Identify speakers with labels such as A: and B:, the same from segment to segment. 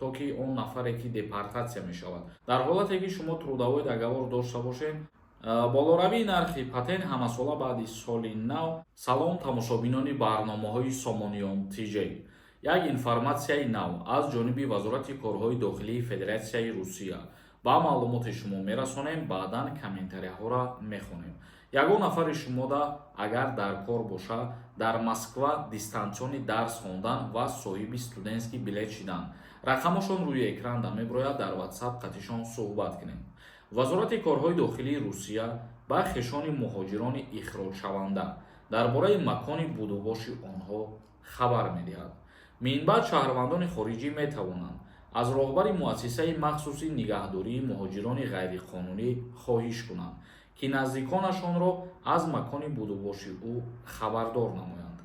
A: То ки он нафаре, ки депортатсия мешавад, дар ҳолате ки шумо трудовой договор дошта бошед. Болоравии нархи патент ҳамасола баъди соли нав. Салом, тамошобинони барномаҳои Сомониён ТЖ. Як информатсияи нав аз ҷониби Вазорати корҳои дохилии Федератсияи Русия ба маълумоти шумо мерасонем. Баъдан комментарияҳоро мехонем. Ягон нафари шумода агар дар кор боша дар Москва дистанционный дарс хондан ва соҳиби студентский билет шидан, рақамошон рӯи экранда меброяд, дар Ватсап қатишон суҳбат кунем. Вазорати корҳои дохилии Русия ба хешони муҳоҷирони ихроҷшаванда дар бораи макони будубоши онҳо хабар медиҳад. Минбаъд шаҳрвандони хориҷӣ метавонанд аз роҳбари муассисаи махсуси нигаҳдории муҳоҷирони ғайриқонунӣ хоҳиш кунанд, ки наздиконашонро аз макони будубоши ӯ хабардор намоянд.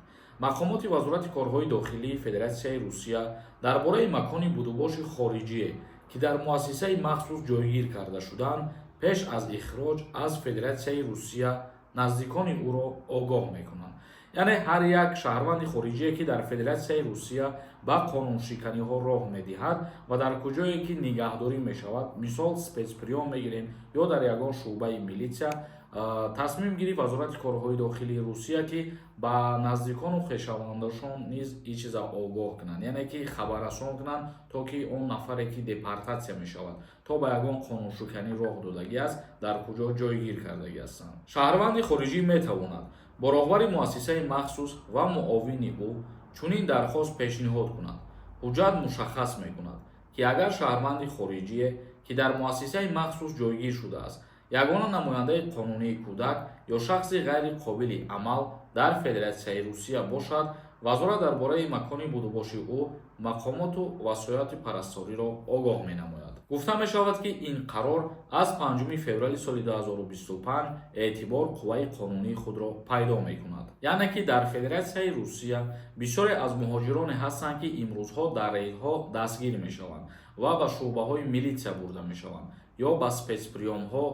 A: Мақомоти Вазорати корҳои дохилии Федератсияи Русия дар бораи макони будубоши хориҷие, ки дар муассисаи махсус ҷойгир карда шудаанд, пеш аз ихроҷ аз Федератсияи Русия наздикони ӯро огоҳ мекунанд. Яъне ҳар як шаҳрванди хориҷие, ки дар Федератсияи Русия ба қонуншиканиҳо роҳ медиҳад ва дар куҷое ки нигаҳдорӣ мешавад, мисол, спецприём мегирем ё дар ягон шӯъбаи милитсия, тасмим гирифт Вазорати корҳои дохилии Русия, ки ба наздикону хешавандашон низ ин чиза огоҳ кунанд, яъне ки хабаррасон кунанд, то ки он нафаре, ки депортатсия мешавад, то ба ягон қонуншиканӣ роҳ додагӣ аст, дар куҷо ҷойгир кардагӣ ҳастанд. Шаҳрванди хориҷӣ метавонад бо роҳбари муассисаи махсус ва муовини ӯ чунин дархост пешниҳод кунад. Ҳуҷҷат мушаххас мекунад, ки агар шаҳрванди хориҷие, ки дар муассисаи махсус ҷойгир шудааст, ягона намояндаи қонунии кӯдак ё шахси ғайри қобили амал дар Федератсияи Русия бошад, вазорат дар бораи макони будубоши ӯ мақомоту васояти парасториро огоҳ менамояд. Гуфта мешавад, ки ин қарор аз 5 феврали соли 2025 эътибор қувваи қонунии худро пайдо мекунад. Яъне ки дар Федератсияи Русия бисёре аз муҳоҷироне ҳастанд, ки имрӯзҳо дар рейдҳо дастгир мешаванд ва ба шӯъбаҳои милитсия бурда мешаванд ё ба спецприёмҳо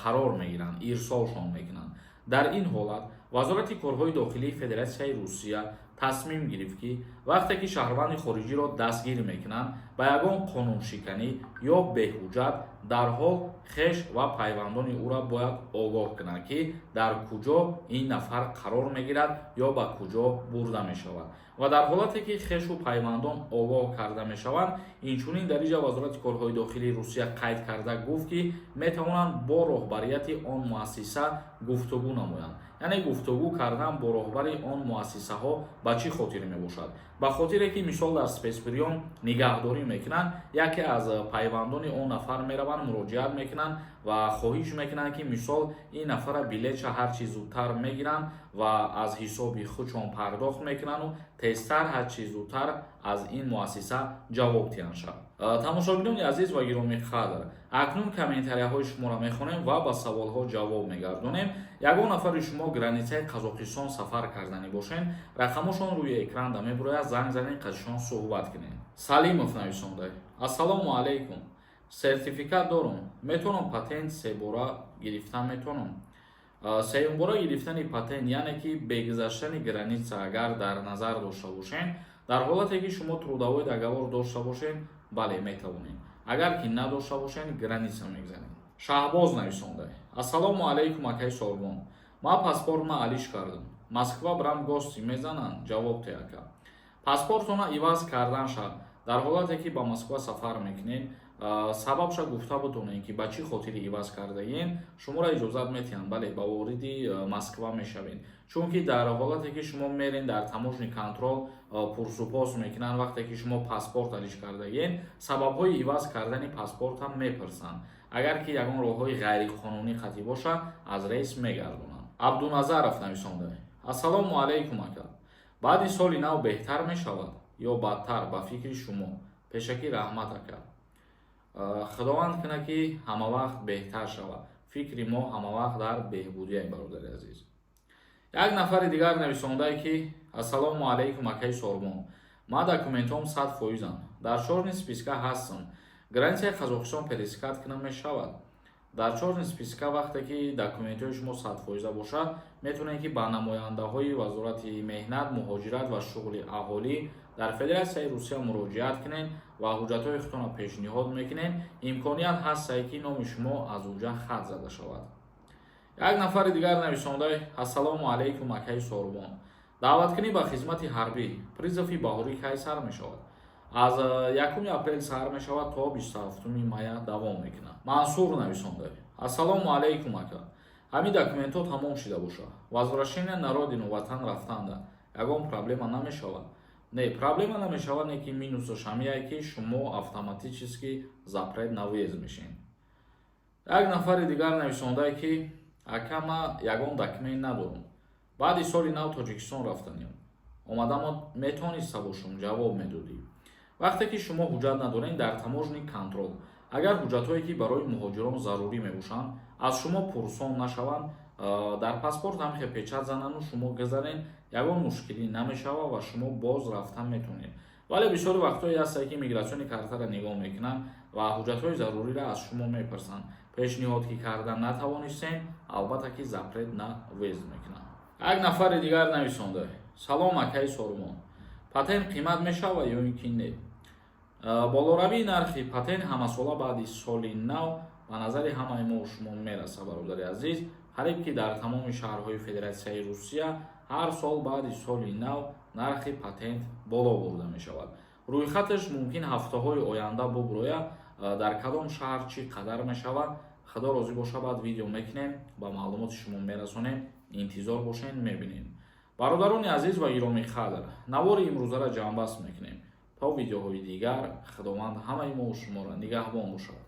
A: қарор мегиранд, ирсолшон мекунанд. Дар ин ҳолат Вазорати корҳои дохилии Федератсияи Русия тасмим гирифт, ки вақте ки шаҳрванди хориҷиро дастгир мекунанд ба ягон қонуншиканӣ ё беҳуҷҷат, дарҳол хеш ва пайвандони ӯро бояд огоҳ кунанд, ки дар куҷо ин нафар қарор мегирад ё ба куҷо бурда мешавад. Ва дар ҳолате ки хешу пайвандон огоҳ карда мешаванд, инчунин дар инҷа Вазорати корҳои дохилии Русия қайд карда гуфт, ки метавонанд бо роҳбарияти он муассиса гуфтугӯ намоянд. Яъне гуфтугӯ кардан бо роҳбари он муассисаҳо ба чӣ хотир мебошад? Ба хотире ки, мисол, дар спецприём нигаҳдорӣ мекунанд, яке аз пайвандони он нафар мераванд, муроҷиат мекунанд ва хоҳиш мекунанд, ки, мисол, ин нафара билетша ҳарчи зудтар мегиранд ва аз ҳисоби худшон пардохт мекунанду тезтар, ҳарчи зудтар аз ин муассиса ҷавоб диҳанд шавад. Тамошобинони азиз ва гиромиқадр, акнун комментарияҳои шуморо мехонем ва ба саволҳо ҷавоб мегардонем. Ягон нафари шумо границаи Қазоқистон сафар карданӣ бошед, рақамошон рӯи экранда мебурояд, занг занед, қатишон суҳбат кунед. Салимов нависонда: «Ассалому алайкум, сертификат дорум, метавонам патент себора гирифтан?» Метавонам. Сеюмбора гирифтани патент, яъне ки бегузаштани граница, агар дар назар дошта бошед, дар ҳолате ки шумо трудовой договор дошта бошед, бале, метавонед. Агар ки надошта бошед, граница мегзаред. Шаҳбоз нависонда: «Ассалому алайкум, акаи Сорбон, ман паспортма алиш кардам, Москва брам, гости мезананд? Ҷавоб те, ака». Паспортона иваз кардан шавад, дар ҳолате ки ба Москва сафар мекунед, сабабша гуфта бутонед, ки ба чӣ хотири иваз кардагиен, шуморо иҷозат метиҳанд, бале, ба вориди Москва мешавед. Чунки дар ҳолате ки шумо мерен, дар таможенный контроль пурсупос мекунанд. Вақте ки шумо паспорт алиш кардагиен, сабабҳои иваз кардани паспортам мепурсанд. Агар ки ягон роҳҳои ғайриқонунӣ қатъӣ бошад, аз рейс мегардонанд. Абдуназаров нависонда: «Ассалому алайкум, ака, баъди соли нав беҳтар мешавад ё бадтар, ба фикри шумо? Пешакӣ раҳмат, ака». Худованд кунад, ки ҳамавақт беҳтар шавад. Фикри мо ҳамавақт дар беҳбудия, бародари азиз. Як нафари дигар нависондае, ки: «Ассалому алайкум, акаи Сорбон, ман документҳом 100 фоизам, дар чёрный списка ҳастам, границаи Қазоқистон пересекать кунам, мешавад?» Дар чёрный списка вақте ки документҳои шумо 100 фоиза бошад, метавонед, ки ба намояндаҳои Вазорати меҳнат, муҳоҷират ва шуғли аҳолӣ Дар Федератсияи Русия муроҷиат кунед ва ҳуҷҷатҳои худтонро пешниҳод мекунед, имконият ҳастае, ки номи шумо аз уҷа хат зада шавад. Як нафари дигар нависонда: «Ассалому алайкум, акаи Сорбон, даъваткунӣ ба хизмати ҳарбӣ, призыв и баҳорӣ кай сар мешавад?» Аз 1 апрел сар мешавад, то 27 мая давом мекунад. Мансур нависонда: «Ассалому алайкум, ака, ҳамин документҳо тамом шида бошад, возвращение на родину, ватан рафтанда ягон проблема намешавад?» Не, проблема намешавад, не ки минусаш ҳамияе, ки шумо автоматически запрет на въезд мешед. Як нафари дигар нависондае, ки: «Ака, ма ягон документ надорам, баъди соли нав Тоҷикистон рафтанем, омадамо метавониста бошум, ҷавоб медодӣ?» Вақте ки шумо ҳуҷҷат надоред, дар таможенный контроль агар ҳуҷҷатҳое, ки барои муҳоҷирон зарурӣ мебошанд, аз шумо пурсон нашаванд, дар паспорт ҳамхе печать занану шумо гузарен, ягон мушкилӣ намешавад ва шумо боз рафта метавонед. Вале бисёри вақтҳое ҳастае, ки миграционный картаро нигоҳ мекунанд ва ҳуҷҷатҳои заруриро аз шумо мепурсанд. Пешниҳод ки карда натавонистем, албатта ки запрет на въезд мекунанд. Як нафари дигар нависонда: «Салом, акаи Сорумон, патент қимат мешавад ё ин ки не?» Болоравии нархи патент ҳамасола баъди соли нав ба назари ҳамаи мо шумо мерасад. Бародари азиз, қариб ки дар тамоми шаҳрҳои Федератсияи Русия ҳар сол баъди соли нав нархи патент боло бурда мешавад. Рӯйхаташ мумкин ҳафтаҳои оянда буброяд, дар кадом шаҳр чӣ қадар мешавад. Худо розӣ боша, баъд видео мекунем, ба маълумоти шумо мерасонем. Интизор бошед, мебинем. Бародарони азиз ва гиромиқадр, навори имрӯзаро ҷамъбаст мекунем. То видеоҳои дигар, Худованд ҳамаи мо шуморо нигаҳбон бошад.